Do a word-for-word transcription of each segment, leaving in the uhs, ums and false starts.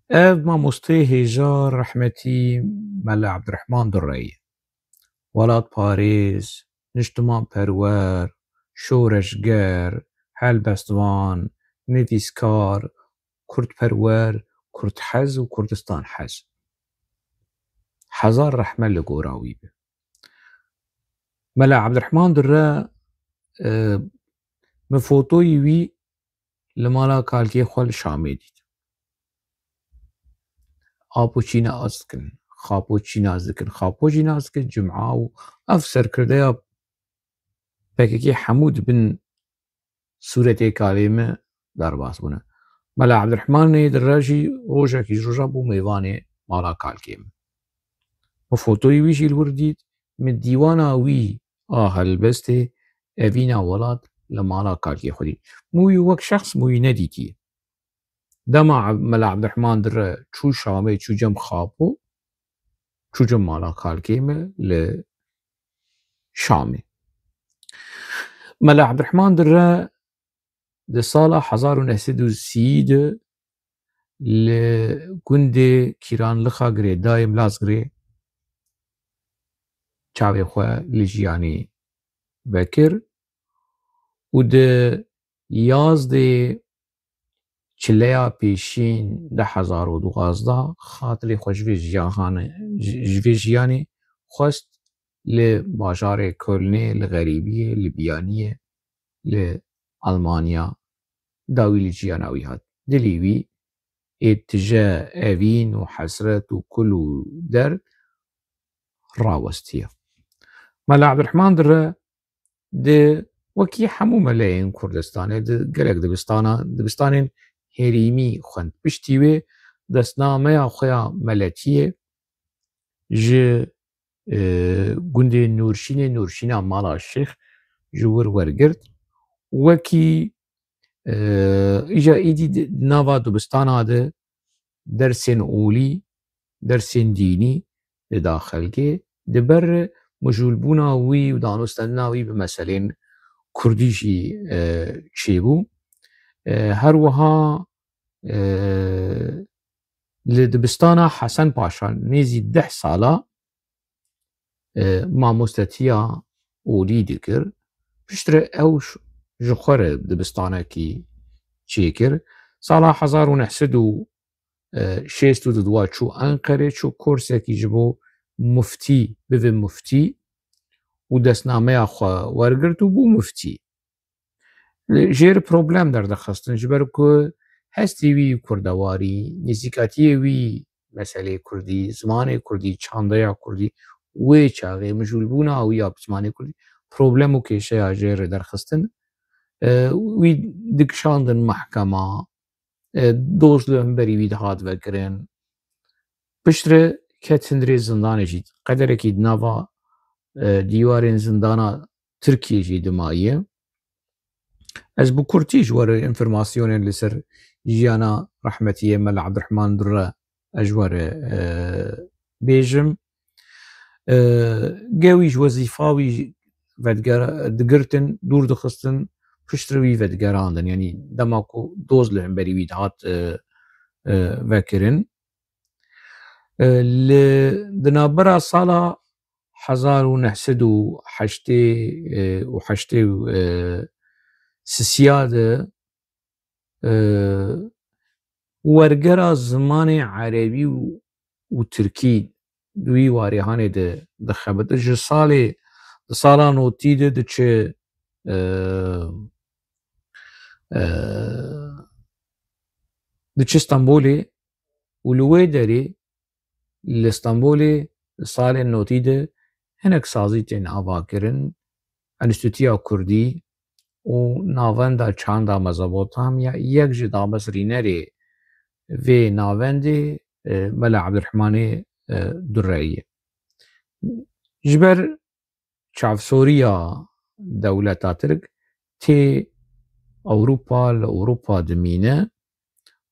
Ev mamosteyê hêja rehmetî Mela Ebdirehman Durre ye. Welatparêz, niştimanperwer, şoreşger, helbestvan, nivîskar, kurdperwer, kurdhez û kurdistanhez. Hezar rehme li gora wî be. Mela Ebdirehman Durre, e, min fotoyî wî li mala kalkê xwe li Şamê dît. Apo çî nas dikin, xapo çî nas dikin, xapo jî nas dikin, cuma û ev serkirdeya P K K hemû di bin sûretê kalê me derbas bûne. Mela Ebdirehmanê Durre jî rojekî ji roja bû mêvanê mala kalkê me. Min fotoyî wî jî li wir dît, min dîwana wî a helbestê Evîna Welat li mala kalkê xwe dît. Min wî wek şexs min wî nedîtiye. Dema Eb-, Mela Ebdirehman Durre çû Şamê, çû cem xapo, çû cem mala kalkê me li Şamê. Mela Ebdirehman Durre di sala hezar û neh sed û sî de li gundê Kîranlixa Girêdayê Milazgirê çavê xwe li jiyanê vekir û di yazdê çileya pêşîn du hezar û duwazdeh xatirê xwe ji vê jiyanê, ji, ji vê jiyanê xwest li bajarê Kölnê, li xerîbiyê, li biyaniyê, li Almanya dawî li jiyana wî hat. Dilê wî ê tije, evîn û hesret û kul û derd rawestiye. Mela Ebdirehman Durre di wekî hemû meleyên Kurdistanê di gelek dibistana, dibistanên herêmî xwend. Piştî wê destnameya xwe ya meletiyê ji, e, gundê Nûrşînê, Nûrşîna Mala Şêx ji wir wergirt. Wekî, e, îja êdî di nava dibistana de dersên olî, dersên dînî dida xelkê. Di ber mijûlbûna wî û danûstendina wî bi meselên kurdî jî, e, çêbû. E, her wiha, e, li dibistana Hesen Paşa nêzî deh sala, e, mamostetiya olî dikir. Piştre ew ş-, ji xwe re dibistanekî çêkir. Sala hezar û neh sed û şêst û du çû Enqerê, çû kursekî ji bo muftî, bibe muftî û destnameya xwe wergirt û bû muftî. Jê re problem derdixistin, ji ber ku hestê wî kurdewarî, nêzîkatiyê wî meselê kurdî, zimanê kurdî, çandeya kurdî, wê çaxê mijûlbûna wî ya bi zimanê kurdî, problem û kêşeya jê re derxistin. E, wî dikişandin mehkema, e, doz li hemberî wî dihat vekirin. Piştre ket hundirê zindanê jî. Qederekî di nava, e, dîwarên zindana Tirkiyê jî dimaye. Ez bi kurtî ji we re înformasyonên li ser jiyana rehmetiyê Mela Ebdirehman Durre ez ji we re, e, bêjim. E, ge wî ji wezîfa wî vedger-, digirtin, dûr dixistin, piştre wî vedigerandin. Yanî dema ku doz li hemberî wî dihat, e, e, vekirin. E, li, di navbera sala hezar û neh sed û heştê, e, û heştê û, e, sisiya de, e, wergera zimanê erebî û, û tirkî di wî warê hanê de dixebite. Ji salê, di sala notî de diçe, e, e, diçe Stenbolê û li wê derê li Stenbolê di salên notî de hinek sazî tên avakirin, Enstîtuya Kurdî û Navenda Çanda Mezopotamya yek ji damezrînerê vê navendê, e, Mela Ebdirehmanê, e, Durre ye. Ji ber çavsoriya dewleta Tirk tê Ewropa, li Ewropa dimîne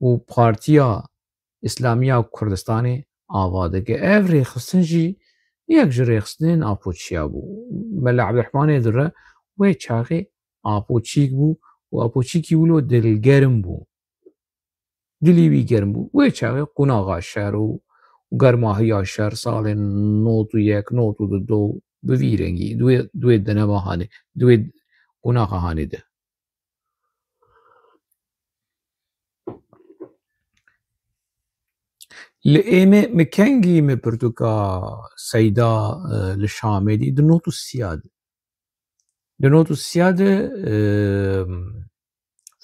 û Partiya Îslamiya Kurdistanê ava dike. Ev rêxistin jî yek ji rêxistinên Apoçiya bû. Mela Ebdirehmanê Durre wê çaxê Apoçîk bû û Apoçîkî wilo dilgerm bû. Dilê wî germ bû. Wê çaxê qonaxa şer û, û germahiya şer salên nod û yek, nod û du bi vî rengî, di wê, di wê denema hanê, di wê qonaxa hanê de. Li êmê mi kengî mi pirtûka Seyda, e, li Şamê dî, di nod û sîya de. Di nod û sîya de, e,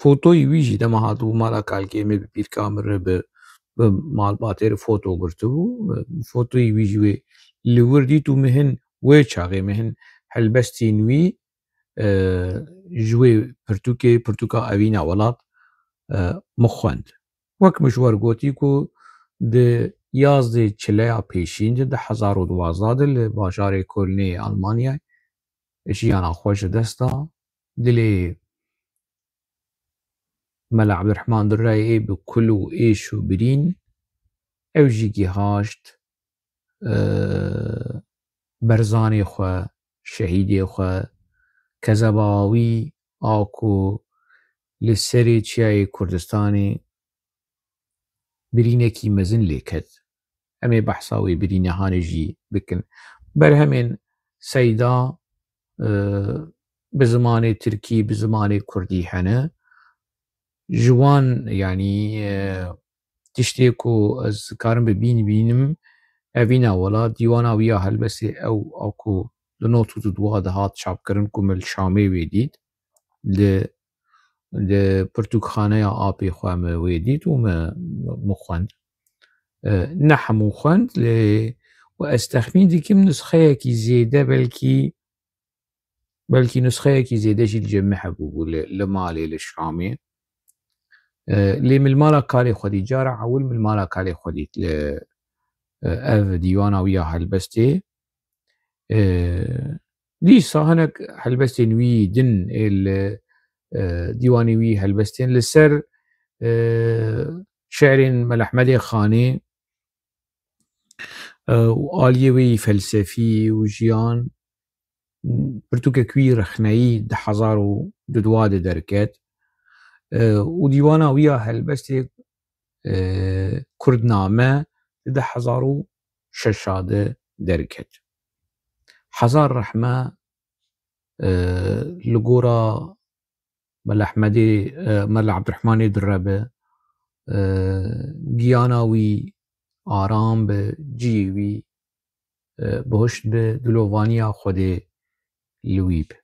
fotoyî wî jî dema hatibû mala kalkê me bi pîrka min re bi, bi malbatê re foto girtibû. E, fotoyî wî jî wê li wir dît û min hin wê çaxê min hin helbestên wî, e, ji wê pirtûkê, pirtûka Evîna Welat, e, min xwend. Wek min ji we re gotî ku di yazdê çileya pêşîn de, di hezar û duwazdeh de li bajarê Kolnê yê Almanyayê jiyana xwe ji dest da. Dilê Mela Ebdurehman Durreyê bi kul û êş û birîn ew jî gihaşt, e, berzanê xwe, şehîdê xwe, kezeba wî a ku li serê çiyayê Kurdistanê birînekî mezin lê ket. Em ê behsa wê birînehanê jî bikin. Berhemên Seyda, e, bi zimanê tirkî, bi zimanê kurdî hene. Ji wan, yanî, e, tiştê ku ez karim bi bîn bînim, Evîna Welat, dîwana wî ya helbestê ew a ku di nod û du de hat çapkirin ku min li Şamê wê dît. Li, li pirtûkxaneya apê xwe me wê dît û me, me xwend. E, ne hemû xwend, lê û ez texmîn dikim nusxeyekî zêde belkî, belkî nusxeyekî zêde jî li cem me hebûbû li, li malê, li Şamê. E, lê min li mala kalê xwe dît. Cara ewil min li mala kalê xwe dît li, e, ev dîwana wî ya helbestê. E, dîsa hinek helbestên wî din ê li, e, dîwanê wî helbestên li ser, e, şi'rên Mela Ehmedê Xanê, e, û aliyê wê yî felsefî û jiyan, pirtûkek wî rexneyî di hezar û du de derket, e, û dîwana wî ya helbestê, e, Kurdname di du hezar û şeş de derket. Hezar rehme, e, li gora Mela Ehmedê, e, Mela Ebdurehmanê Durre be, e, giyana wî aram be, cihê wî, e, bihuşt be, dilovaniya Xwedê li wî be.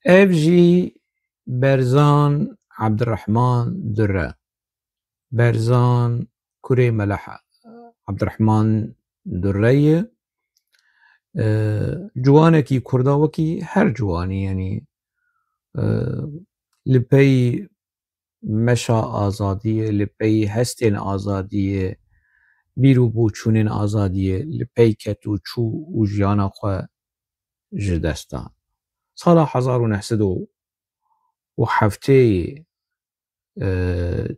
Ev jî Berzan Ebdirehman Durre. Berzan kurê Mela Ebdirehman Durre ye. E, ciwanekî Kurda wekî her ciwanî, yanî, e, li pey meşa azadiyê, li pey hestên azadiyê, bîr û boçûnên azadiyê, li pey ket û çû û jiyana xwe ji dest da. Sala hezar û neh sed û heftê, e,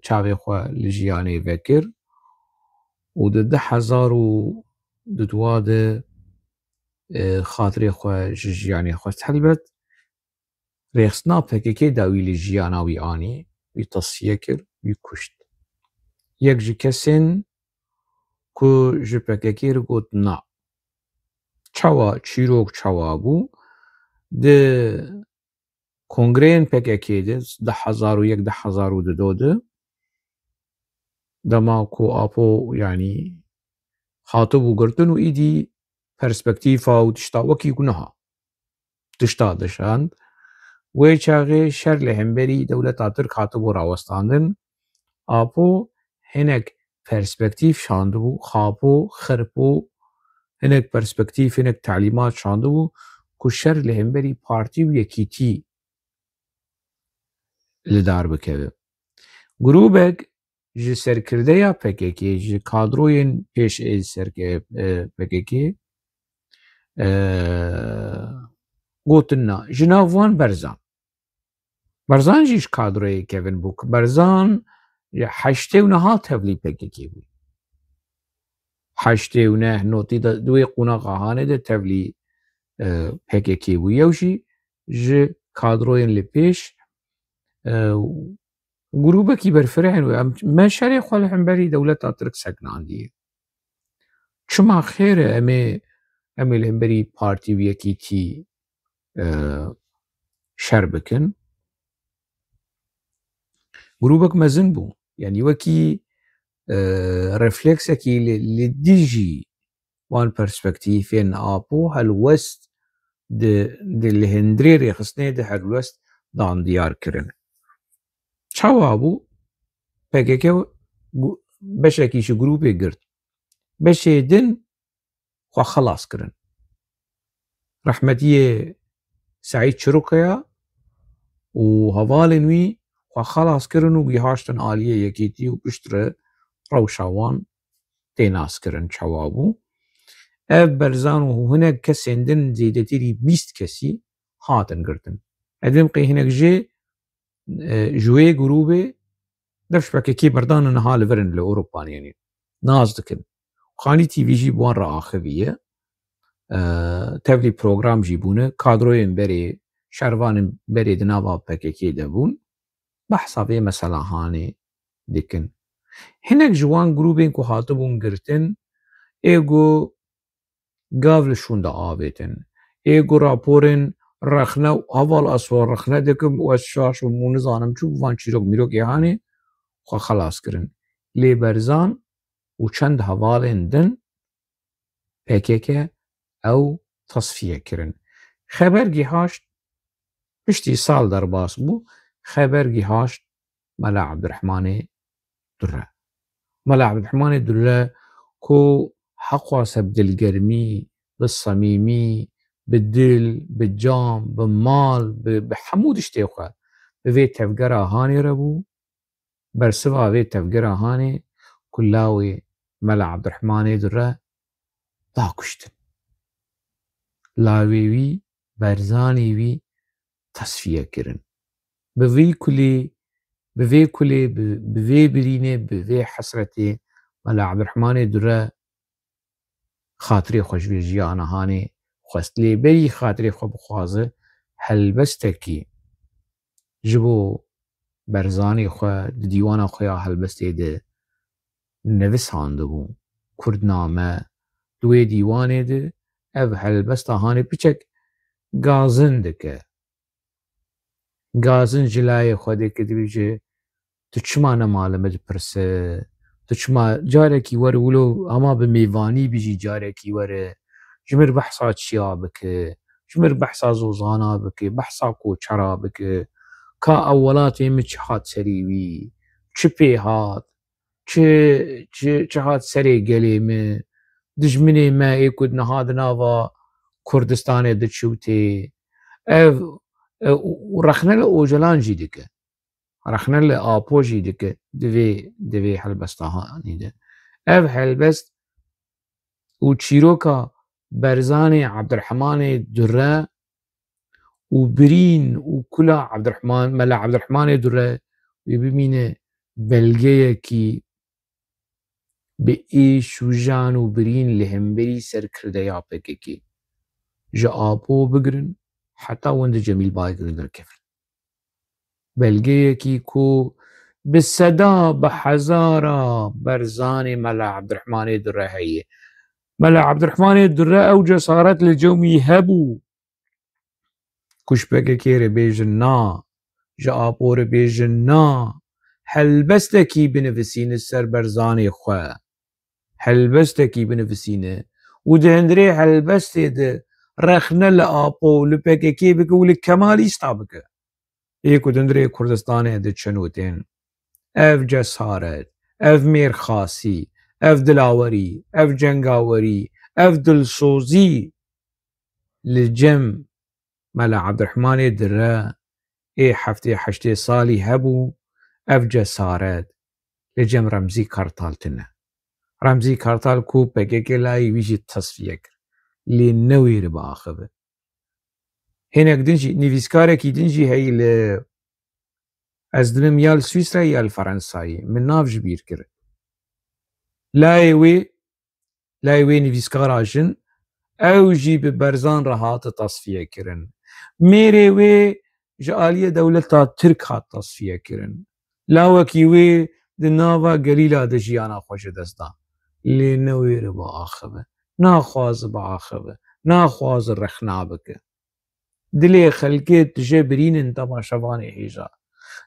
çavê xwe li jiyanê vekir û di du hezar û du de, e, xatirê xwe ji jiyanê xwest. Helbet, rêxistina P K K da wî li jiyana wî anî, wî tesfiye kir, wî kuşt. Yek ji kesên ku ji P K K re got na. Çawa, çîrok çawa bû? Di kongreyên P K K de, du hezar û yek, du hezar û du de, dema ku Apo, yanî, hatibû girtin û îdî perspektîfa û tişta wekî ku niha tişta dişand. Wê çaxê şer li hemberî dewleta Tirk hatibû rawestandin. Apo hinek perspektîf şandibû, Xapo, Xirpo, hinek perspektîf, hinek telîmat şandibû ku şer li hemberî partî û yekîtî li dar bikeve. Grûbek ji serkirdeya P K K, ji kadroyên pêş ê serke-, e, P K K, e, gotin na, ji nav wan Berzan. Berzan jî ji kadroyê kevin bû, ku Berzan ji heştê û neha tevlî P K K bû. Heştê û neh notî de di wê qonaxa hanê de tevlî, e, P K K bû. Yew jî ji kadroyên li pêş, e, grûbekî berfireh in û em, me şerê xwe li hemberî dewleta Tirk sekinandiye. Çima xêr e em ê, em ê li hemberî partî û yekîtî, e, şer bikin? Grûbek mezin bû. Yanî wekî, e, refleksekî li, li dijî wan perspektîfên Apo helwest di, di li hundirê rêxistinê de helwest dan diyar kirin. Çawa bû? P K K gu-, beşekî ji grûpê girt. Beşê din xwe xelas kirin. Rehmetiyê Seîd Çirûkeya û hevalên wî xwe xelas kirin û gihaştin aliyê yekîtî û piştre rewşa wan tê naskirin çawa bû. Ev Berzan û hinek kesên din zêdetirî bîst kesî hatin girtin. Edim qey hinek jê, e, ji wê grûbê dev ji P K K berdan û niha li vir in li Ewropa, yanî nas dikin. Xanî T V jî bi wan re axiviye. E, tevlî program jî bûne. Kadroyên berê, şervanên berê di nava P K K de bûn. Behsa vê meselahanê dikin. Hinek ji wan grûbên ku hatibûn girtin, ê ku gav li şûnda avêtin. Ê ku raporên rexne û heval ez we rexne dikim û ez şaş bûm û nizanim çi bû, van çîrok mîrokê hanê xwe xelas kirin. Lê Berzan û çend hevalên din P K K ew tasfiye kirin. Xeber gihaşt, piştî sal derbas bû, xeber gihaşt Mela Ebdurehmanê Dure. Mela Ebdurehmanê Dure ku heqwase bi dilgermî, bi samîmî, bi dil, bi can, bi mal, bi, bi hemû tiştê xwe bi vê tevgera hanê re bû, bersiva vê tevgera hanê ku lawê Mela Ebdurehmanê Dure da kuştin. Lawê wî, berzanê wî tesfiye kirin. Bi vî kulî, bi vê kulê, bi, bi vê birînê, bi vê hesretê Mela Ebdurehmanê Dure xatirê xwe ji vê jiyana hanê xwest. Lê berî xatirê xwe bixwaze helbestekî ji bo berzanê xwe di dîwana xwe ya helbestê de nivisandibû, Kurdname. Di wê dîwanê de ev helbesta hanê piçek gazin dike. Gazin ji layê xwe dike, dibêje, tu çima nema li min dipirse? Tu çima carekî were wilo hema bi mêvanî bijî, carekî were ji min behsa çiya bike, ji min behsa zozana bike, behsa koçera bike. Ka ew welatê min çi hat serî wî, çi pê hat, çi, çi, çi hat serê gelê min, dijminê me ê ku niha di nava Kurdistanê diçû tê. Ev, e, û, û rexne li Ocalan jî dike. Rexne li Apo jî dike di vê, di vê helbesta hanî de. Ev helbest û çîroka Berzanê Ebdurehmanê Dure û birîn û kula Ebdurehman, Mela Ebdurehmanê Dure wê bimîne belgeyekî bi êş û jan û birîn li hemberî serkirdeya P K K. Ji Apo bigirin heta wende Cemîl Baykirî derkevin. Belgeyekî ku bi seda, bi hezara berzanê Mela Ebdurehmanê Dure heye. Mela Ebdurehmanê Dure ew cesaret li cewmî hebû ku ji P K K re bêjin na, ji Apo re bêjin na, helbestekî binivisîne ser berzanê xwe. Helbestekî binivisîne û di hundirê helbestê de rexne li Apo û li P K K bike û li Kemalîsta bike. Ê ku di hundirê Kurdistanê diçin û tên. Ev cesaret, ev mêrxasî, ev dilawerî, ev cengawerî, ev dilsozî li cem Mela Ebdurehmanê Dire ê heftê heştê salî hebû, ev cesaret li cem Remzî Kartal tune. Remzî Kartal ku P K K layê wî jî tesfiye kir. Lê newêribe axive. Hinek din jî, nivîskarekî din jî heyî li, ez dinim ya li Swîsrayê ya li Ferensayê. Min nav ji bîr kir. Layê wê, layê wê nivîskara jin, ew jî bi Berzan re hate tasfiye kirin. Mêrê wê ji aliyê dewleta Tirk hat tasfiye kirin. Lawekî wê di nava Gelîla de jiyana xwe ji dest da. Lê newêribe axive. Naxwaze biaxive. Naxwaze rexna bike. Dilê xelkê tije birînin temaşevanê hêja.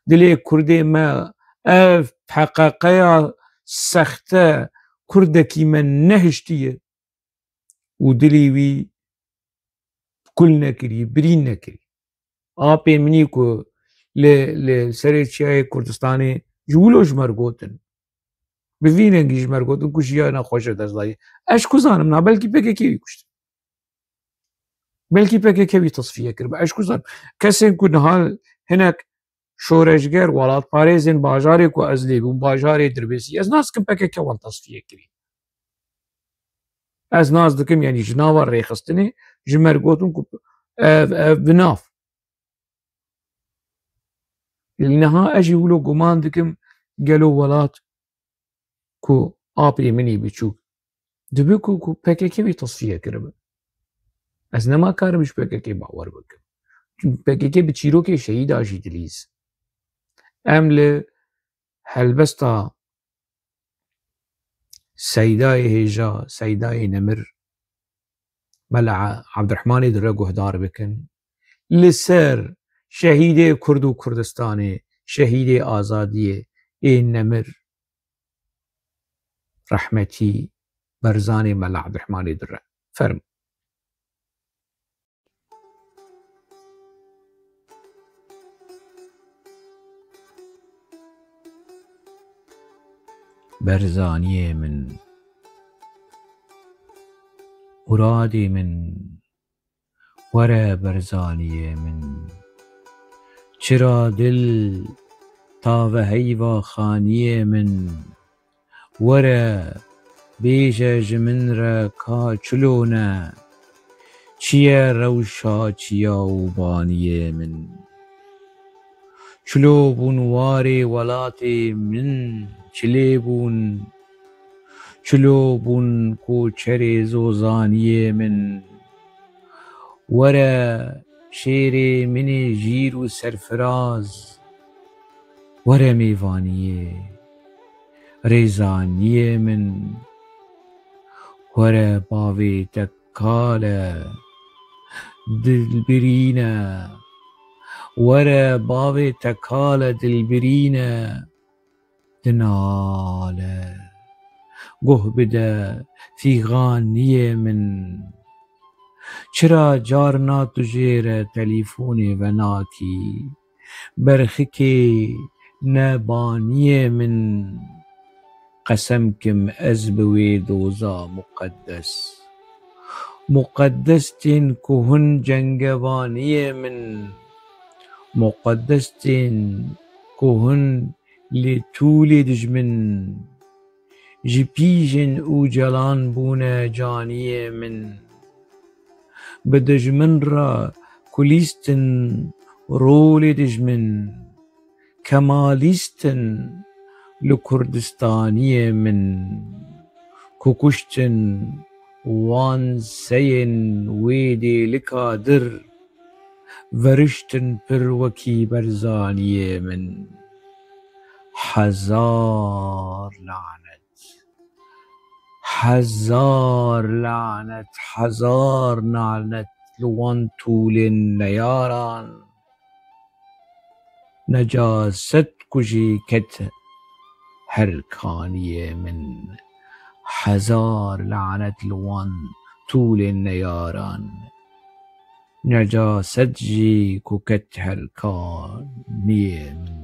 Dilê Kurdê me ev P K K ya sexte Kurdekî me nehiştiye û dilê wî kul nekirî, birîn nekirî. Apê min î ku li, li serê çiyayê Kurdistanê ji wilo ji me re gotin. Bi vî rengî ji me re gotin ku jiyana xwe ji dest daye. Ez ji ku zanim na belkî P K K wî kuştin. Belkî P K K wî tasfiye kiribe. Ez ji ku zanim. Kesên ku niha hinek şoreşger, welatparêzên bajarê ku ez lê bûm, bajarê Dirbêsî, ez nas dikim P K K wan tasfiye kirî. Ez nas dikim, yanî ji nava rêxistinê ji me re gotin ku ev, ev bi nav. Niha ez jî wilo guman dikim, gelo welat ku apê min î biçûk dibe ku, ku P K K wî tasfiye kiribe. Ez nema karim ji P K K bawer bikim. Çünkü P K K bi çîrokê şehîda jî dilîz. Em li helbesta Seydayê hêja, Seydayê nemir, Mela Ebdurehmanê Dire guhdar bikin. Li ser şehîdê Kurd û Kurdistanê, şehîdê azadiyê ê nemir, rehmetî Berzanê Mela Ebdurehmanê Dire. Fermo. Berzaniyê min, muradê min, were Berzaniyê min. Çira dil tave heyva xaniyê min. Were, bêje ji min re ka çilo ne, çi ye rewşa çiya û baniyê min? Çilo bûn warê welatê min, çi lê bûn? Çilo bûn koçerê zozaniyê min? Were, şêrê min ê jîr û serfiraz, were mêvaniyê, rêzaniyê min. Were bavê te kal e, dilbirîn e. Were bavê te kal e, dilbirîn e. Dinale, guh bide fîxaniyê min. Çira carna tu jê re telîfonê venakî? Berxikê nebaniyê min. Qesem kim ez bi wê doza muqeddes. Muqeddes tên ku hûn cengevaniyê min. Muqeddes tên ku hûn li tûlê dijmin, ji pîjin û celan bûne caniyê min. Bi dijmin re kulîstin rolê dijmin, kemalîstin li Kurdistaniyê min, ku kuştin wan seyên wê dêlika dir, veriştin pir wekî Berzaniyê min. Hezar lanet. Hezar lanet, hezar lanet li wan tûlên neyaran. Necaset ku jî ket her kaniyê min. Hezar lanet li wan tûlên neyaran. Necaset jî ku ket helkan niyê min